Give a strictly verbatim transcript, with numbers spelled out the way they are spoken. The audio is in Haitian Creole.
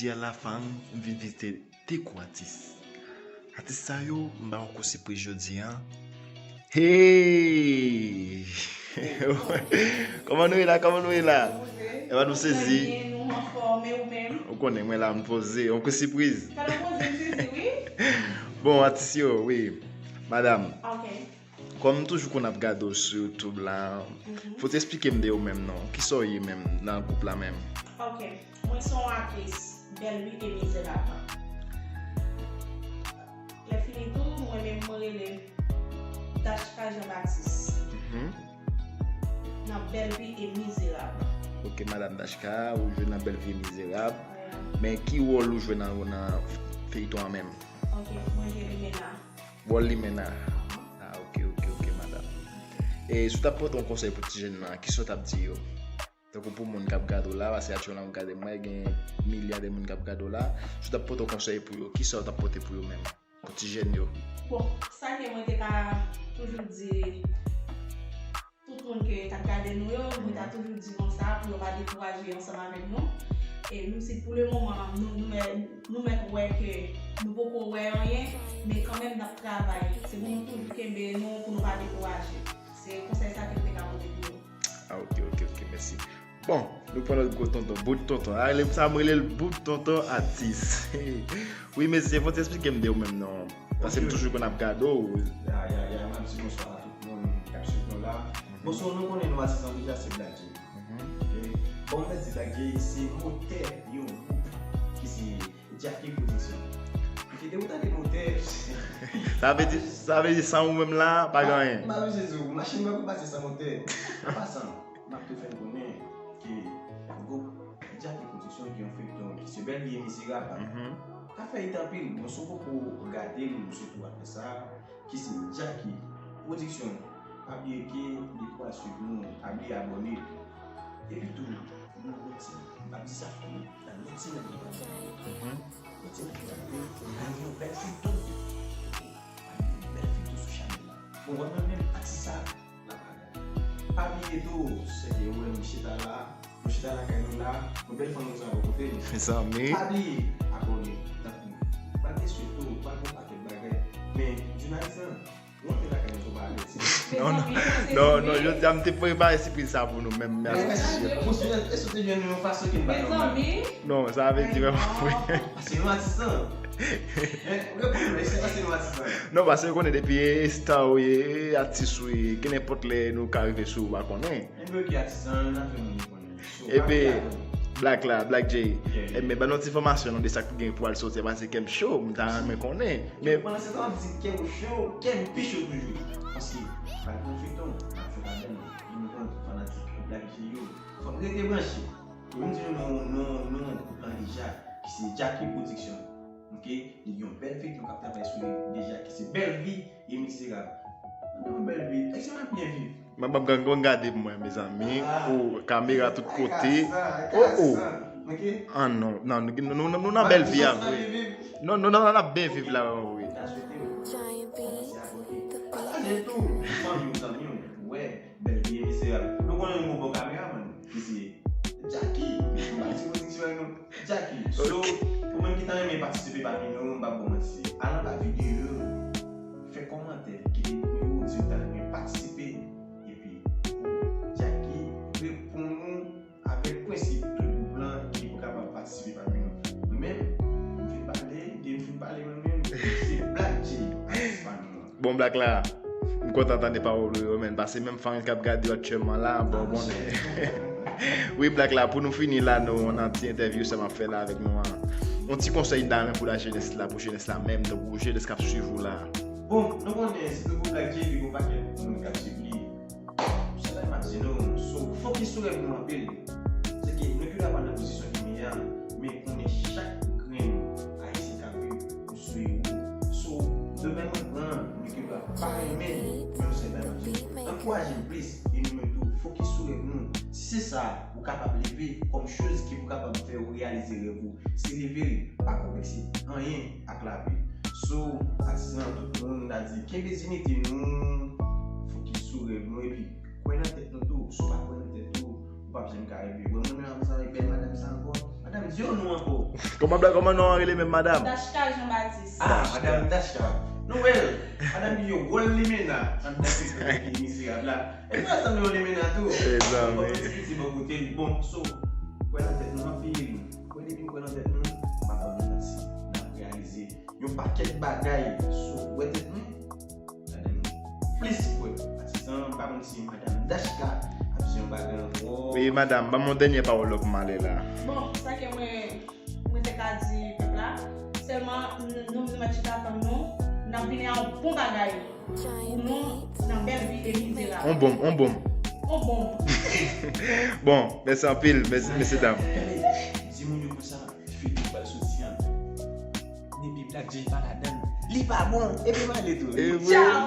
Jodi a la fanm, m vin vizite de gwo atis. Atis sa yo, m ba yo kou sipriz jodi a. Hey! Kòman nou ye la? Kòman nou ye la? Epa nou sezi. Ou konnen mwen la, m poze. Yon kou sipriz. Bon, atis yo, wi. Madanm. Kòm m toujou konn ap gade w sou YouTube la, fò w te eksplike m de ou menm non. Kisa w ye menm nan gwoup la menm? Ok, mwen se yon aktris, Bèlvi e Mizerab. Lè fini tou, mwen menm mwen rele Dachka Jean Baptiste. Nan Bèlvi e Mizerab. Ok, Madanm Dachka, ou jwe nan Bèlvi e Mizerab. Men ki wòl ou jwe nan, nan feyton an menm? Ok, mwen jwe Limena. Wòl Limena. Ah, ok, ok, ok, madanm. E si w t ap pote yon konsèy pou ti jèn nan, kisa w t ap di yo? Tankou pou moun k ap gade w la, paske aktyèlman w gade mwen, gen milya de moun k ap gade w la. Si w t ap pote yon konsèy pou yo, kisa w t ap pote pou yo menm? Pou ti jèn yo. Bon, sa ke mwen te ka toujou di tout moun ke k ap gade nou yo, mwen ta toujou di konsa pou yo pa dekouraje ansanm avèk nou. E menm si pou le moman, nou, nou mèt, nou mèt wè ke nou poko wè anyen, men kanmenm n ap travay. Se pou nou toujou kenbe nou, pou nou pa dekouraje. Se konsèy sa ke m te ka pote pou yo. Ah, ok, ok, ok, mèsi. Bon, nou pran lòt gwo tonton, bout tonton. Ah, sa m rele l bout tonton atis. Wi, mesye, fò w te eksplike m de ou menm non. Paske m toujou konn ap gade w. Ya, ya, ya, m ap di bonswa a tout moun k ap swiv nou la. Bonswa, nou konnen nou atis an deja se Black J. Ok? Bon, m mèt di Black J se motè yon gwoup ki se Jackie Production. Ok, depi w tande motè. Sa vle di, sa vle di san ou menm la, pa gen anyen. M pa bezwen di w, machin pa pou pase san motè. An pasan, m ap tou fè n konnen ke gwoup Jackie Production gen yon feyton ki se Bèlvi e Mizerab. Ka fè it anpil. Bon, si w poko gade l, m swete w al fè sa. Ki se Jackie Production. Pa bliye ke depi w al swiv nou, pa bliye abòne. Epi tou, nou yon ti, m ap di sa tou, nan yon ti nèg nou pa di. Yon ti nèg nou pa di, nou yon bèl feyton. Bèl feyton sou chanèl la. Bon, wè mwen menm atis sa, n ap gade. Pa bliye tou, se ke ou wè nou chita la, nou chita lakay nou la, yon bèl fanm konsa bò kote nou. Mezanmi. Pa bliye abòne, tanpri. Pral gen swit tou, pral gen yon pakèt bagay. Men, Junayis lan, rantre lakay nou sou pa alèz. Non, non, non, non, jodi a m te prepare sipriz sa pou nou menm, men atis yo. Mezanmi. Non, sa vle di vrèman vre. Paske nou atis lan. Hein, ou reponn mwen, se paske nou atis lan. Non, paske yo konnen depi e star ou ye, e atis ou ye, kenenpòt lè nou ka rive sou ou, pa konnen. Anben, ki atis lan, n ap fè moun yo konnen. So, epi, pa bliye abòne. Black la, Black J. Yeah, yeah. Ebyen, ban nou ti enfòmasyon non de sa k gen pou al soti, paske kè m cho, m ta renmen konnen. Men pandan se tan, w ap di kè w cho, kè m pi cho toujou. Paske, pa gen feyton, n ap fè ladann. Nou konn fanatik Black J yo. Fòk rete branche. Pou m di nou, nou, nou, nou, nou nan gwoup lan deja, ki se Jackie Production. Ok? Li gen yon bèl feyton k ap travay sou li deja, ki se Bèlvi e Mizerab. Nan Bèlvi, èske m ap byen viv? M ap, m ap, m ap gade pou mwen, mezanmi. Ah. Oh, kamera tout kote. Oh, oh. Ok? Ah, non, non, nou, nou, nou, nou nan Bèlvi a vre. Non, non, non, n ap byen viv la, wi. M ta swete w kòmanse abòne. Pataje l tou. Fanmi w, zanmi w, wè. Bèlvi e Mizerab. Nou konnen yon bon kameramann ki se Jackie. Pati pwodiksyon an nou. Jackie. So, ou menm ki ta renmen patisipe pami nou, m p ap ba w manti. Al anba videyo yo, fè kòmantè, kite nimewo w, di w ta renmen patisipe. Epi, Jackie reponn ou avèk prensip tout gwoup lan ki pou kapab patisipe pami nou. Mwen menm, m fin pale, gen m fin pale mwen menm, se Black J, atis pa nou an. Bon, Black la, m kontan tande pawòl ou yo, menn, paske menm fanmi k ap gade w aktyèlman la, bon, bon. Wi, Black la, pou nou fini la, nou, nan ti entèvyou sa m ap fè la avèk nou an. Yon ti konsèy nan men pou lajenès la, pou jenès la menm, tankou jenès k ap swiv ou la. Bon, nou konnen, se tankou Black J, li gon pakèt moun k ap swiv li. Sa bay m ap di nou, so, fokis sou rèv nou anpil. Se ke nou gendwa pa nan pozisyon ki meyè, men konnen chak grenn Ayisyen k ap viv, nou se ewo. So, demen mwen pran, nou gendwa pa renmen, men yon sèl bagay m ap di nou, ankouraje n plis, e nou menm tou, fokis sou rèv nou. Si se sa, ou kapab leve kòm choz ki pou kapab fè ou reyalize rèv ou. Se leve l, pa konplekse anyen ak lavi. So, atis lan, tout moun ta di, kenbe diyite nou, fokis sou rèv nou, epi kwè nan tèt nou tou. Si w pa kwè nan tèt ou, ou p ap janm ka rive. Wè mwen menm avèk bèl madanm sa ankò. Madanm, di yon non ankò. Kòman blag, kòman non an rele menm, madanm? Dachka Jean Baptiste. Ah, madanm Dachka. Nou wè l. Madanm ki yon gwo limena anndan feyton ki mizerab la. E nou ansanm yon limena tou. Mezanmi. Yon ti piti bò kote l. Bon, so, kwè nan tèt nou anpil. Kwè depi n kwè nan tèt nou, m ap ban nou manti. N ap reyalize yon pakèt bagay. So, wè tèt mwen. Ladan nou plis kwè. Patizan, m pa konn si madanm Dachka ap di yon bagay ankò. Wi, madanm, ban m yon dènye pawòl pou m ale la. Bon, sa ke mwen mwen te ka di pèp la, sèlman nou nou mèt chita tann nou, n ap vini a yon bon bagay pou nou nan bèl vi e mizerab. On bonm, on bonm. On bonm. Bon, mèsi anpil, mèsi, mesye dam. Di moun yo konsa, feyton pral soti an. Depi Black J pa ladan, li pa bon. Epi m ale tou. E wi. Tchao.